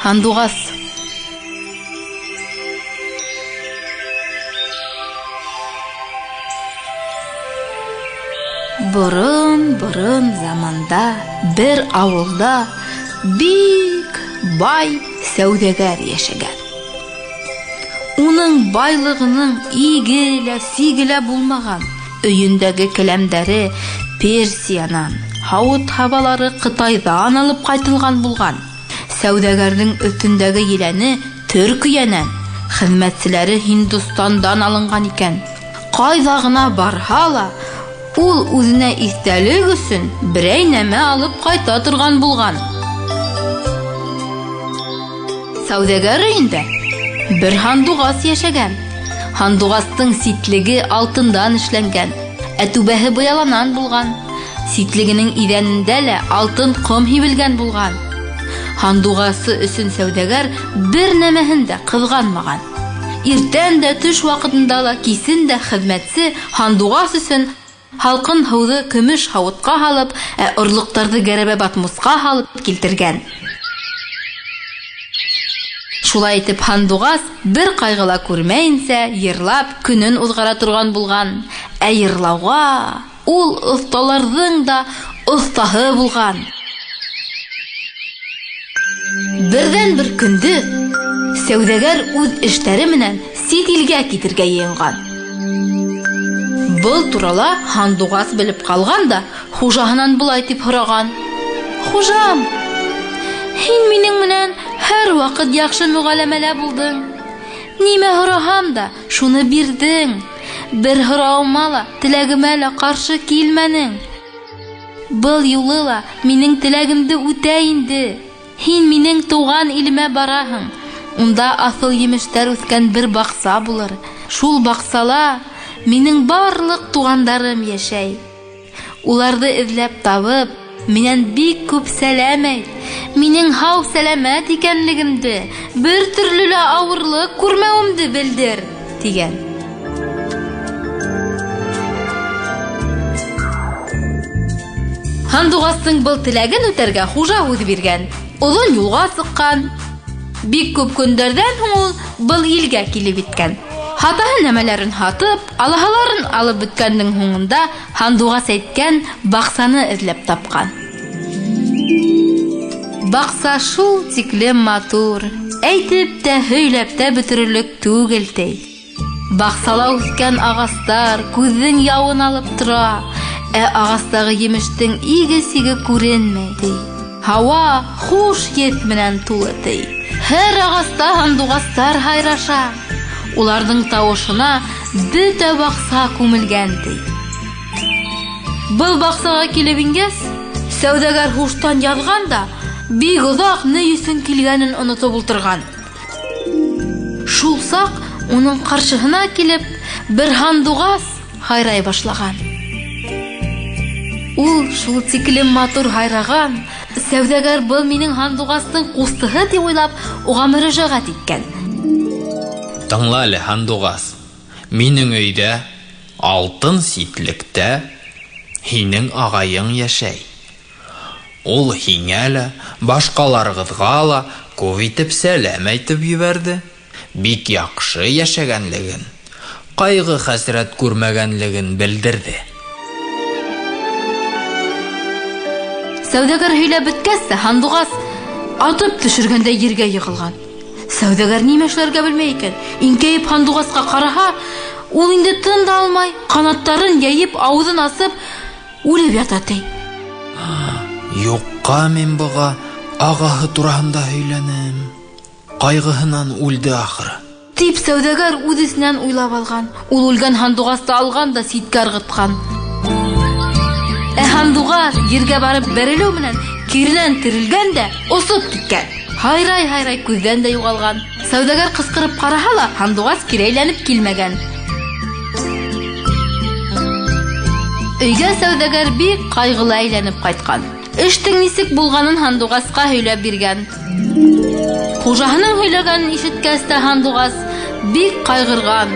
Һандуғас. Борон-борон заманда бер ауылда бик бай сәүҙәгәр йәшәгән. Уның байлығының иге лә, сиге лә булмаған. Өйөндәге келәмдәре Персиянан, һауыт-һабалары Ҡытайҙан алып ҡайтылған булған. Сәүҙәгәрҙең өҫтөндәге еләне Төркиәнән, хеҙмәтселәре Һиндостандан алынған икән. Ҡайҙа ғына барһа ла, ул үҙенә иҫтәлек өсөн берәй нәмә алып ҡайта торған булған. Сәүҙәгәр өйөндә бер һандуғас йәшәгән. Һандуғастың ситлеге алтындан эшләнгән, ә түбәһе быяланан булған. Ситлегенең иҙәнендә лә алтын ҡом һибелгән булған. Һандуғасы өсөн сәүҙәгәр бер нәмәһен дә ҡыҙғанмаған. Иртән дә, төш ваҡытында ла, кисен дә хеҙмәтсе һандуғас өсөн һалҡын һыуҙы көмөш һауытҡа һалып, ә орлоҡтарҙы гәрәбә батмусҡа һалып килтергән. Шулай итеп, һандуғас бер ҡайғы ла күрмәйенсә йырлап көнөн уҙғара торған булған. Ә йырлауға ул оҫталарҙың да оҫтаһы булған. Берҙән-бер көндө сәүҙәгәр үҙ эштәре менән сит илгә китергә йыйынған. Был турала һандуғас белеп ҡалған да хужаһынан былай тип һораған: "Хужам, һин минең менән һәр ваҡыт яҡшы мөғәләмәлә булдың. Нимә һораһам да, шуны бирҙең. Бер һорауыма ла, теләгемә лә ҡаршы килмәнең. Был юлы ла минең теләгемде үтә инде. Һин минең тыуған илемә бараһың. Унда аҫыл емештәр үҫкән бер баҡса булыр. Шул баҡсала минең барлыҡ туғандарым йәшәй. Уларҙы эҙләп табып, минән бик күп сәләм әйт. Минең һау-сәләмәт икәнлегемде, бер төрлө лә ауырлыҡ күрмәүемде белдер", тигән. Һандуғастың был теләген үтәргә хужа һүҙ биргән. Оҙон юлға сыҡҡан. Бик күп көндәрҙән һуң ул был илгә килеп еткән. Һатаһы нәмәләрен һатып, алаһаларын алып бөткәндең һуңында һандуғас әйткән баҡсаны эҙләп тапҡан. Баҡса шул тиклем матур, әйтеп тә һөйләп тә бөтөрөрлөк түгел, ти. Баҡсала үҫкән ағастар күҙҙең яуын алып тора, ә ағастағы емештең иге-сиге күренмәй, ти. Һауа хуш еҫ менән тулы, ти. Һәр ағаста һандуғастар һайраша. Уларҙың тауышына бөтә баҡса күмелгән, ти. Был баҡсаға килеп ингәс, сәүҙәгәр һуштан яҙған да бик оҙаҡ ни өсөн килгәнен онотоп ултырған. Шул саҡ уның ҡаршыһына килеп, бер һандуғас һайрай башлаған. Ул шул тиклем матур һайраған, сәүҙәгәр был минең һандуғастың ҡустыһы тип уйлап, уға мөрәжәғәт иткән. Тыңла әле, һандуғас, минең өйҙә, алтын ситлектә һинең ағайың йәшәй. Ул һиңә лә, башҡаларығыҙға ла күп итеп сәләм әйтеп ебәрҙе. Бик яҡшы йәшәгәнлеген, ҡайғы-хәсрәт күрмәгәнлеген белдерҙе. Сәүҙәгәр һөйләп бөткәс тә һандуғас атып төшөргәндәй ергә йығылған. Сәүҙәгәр нимә эшләргә белмәй икән. Иңкәйеп һандуғасҡа ҡараһа, ул инде тын да алмай, ҡанаттарын йәйеп, ауыҙын асып, үлеп ята, ти. Юҡҡа мин быға ағаһы тураһында һөйләнем. Ҡайғыһынан үлде ахыры. Тип сәүҙәгәр үҙ эсенән уйлап алған. Ул үлгән һандуғасты алған да ситкә ырғытҡан. Ә һандуғас ергә барып бәрелеү менән киренән терелгән дә осоп киткән. Һайрай-һайрай күҙҙән дә юғалған. Сәүҙәгәр ҡысҡырып ҡараһа ла, һандуғас кире әйләнеп килмәгән. Өйгә сәүҙәгәр бик ҡайғылы әйләнеп ҡайтҡан. Эштең нисек булғанын һандуғасҡа һөйләп биргән. Хужаһының һөйләгәнен ишеткәс тә һандуғас бик ҡайғырған.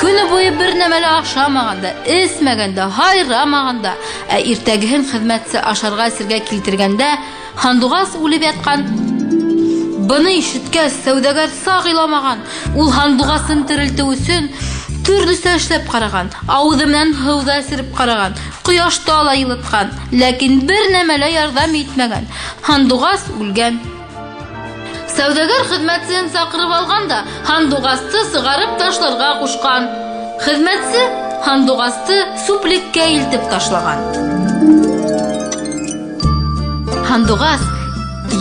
Көнө буйы бер нәмә лә ашамаған да, эсмәгән дә, һайрамаған да, ә иртәгеһен хеҙмәтсе ашарға эсергә килтергәндә һандуғас үлеп ятҡан. Быны ишеткәс, сәүҙәгәр саҡ иламаған. Ул һандуғасын терелтеү өсөн төрлөсә эшләп ҡараған, ауыҙы менән һыу ҙа эсереп ҡараған, ҡояшта ла йылытҡан, ләкин бер нәмә лә ярҙам итмәгән. Һандуғас үлгән. Сәүҙәгәр хеҙмәтсеһен саҡырып алған да һандуғасты сығарып ташларға ҡушҡан. Хеҙмәтсе һандуғасты сүплеккә илтеп ташлаған. Һандуғас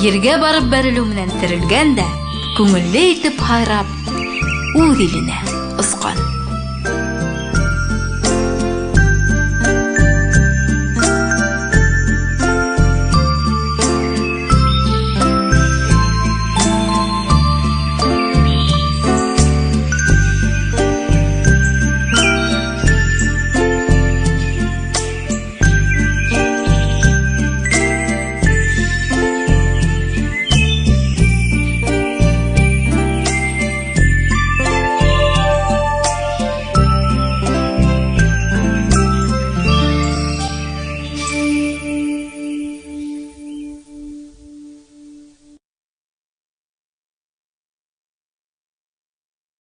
ергә барып бәрелеү менән терелгән дә, күңелле итеп һайрап, үҙ иленә